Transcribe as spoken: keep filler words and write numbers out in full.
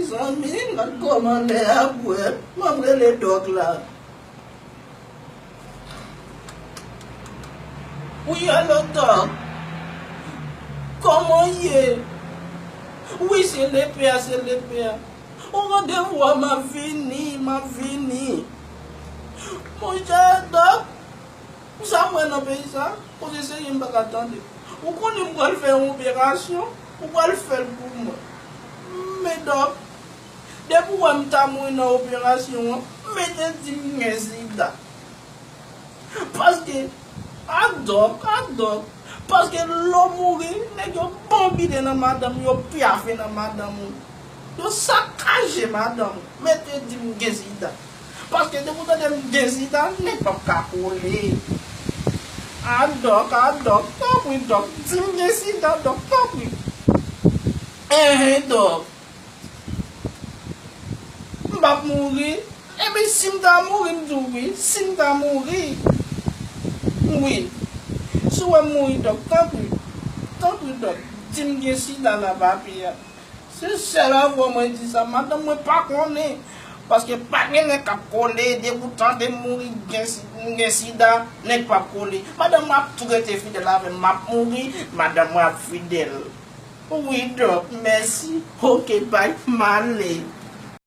Mezanmi, gad kòman lè a bwè. M ap rele dòk la. Wi, alo, dòk. Kòman w ye? Wi, se lepè a, se lepè a. Ou randevou a, m ap vini, m ap vini. Monchè, dòk, ou sa m wè nan peyi sa, koze serye m pa ka tande. Ou konnen m pral fè yon operasyon, ou pral fè l pou mwen. Men dòk, depi w wè m ta mouri nan operasyon an, mete di m gen sida. Paske, a dòk, a dòk, paske lè w mouri, nèg yo bonbile nan madanm, yo pyafe nan madanm ou. Yo sakaje madanm ou. Mete di m gen sida. Paske depi w tande m gen sida, nèg p ap ka kole. A dòk, a dòk, tanpri dòk, di m gen sida, dòk, tanpri. Enhen, dòk. M p ap mouri. Epi si m ta mouri, m di w wi. Si m ta mouri, wi. Si w wè m mouri, dòk, tanpri. Tanpri, dòk. Di m gen sida nan papye a. Se sèl avè w mwen di sa. Madanm mwen pa konnen. Paske pa gen nèg k ap kole. Depi w tande m mouri, gen si-, m gen sida, nèg p ap kole. Madanm mwen ap tou rete fidèl avè m. M ap mouri, madanm mwen ap fidèl. Wi, dòk, mèsi. Oke, bay, m ale.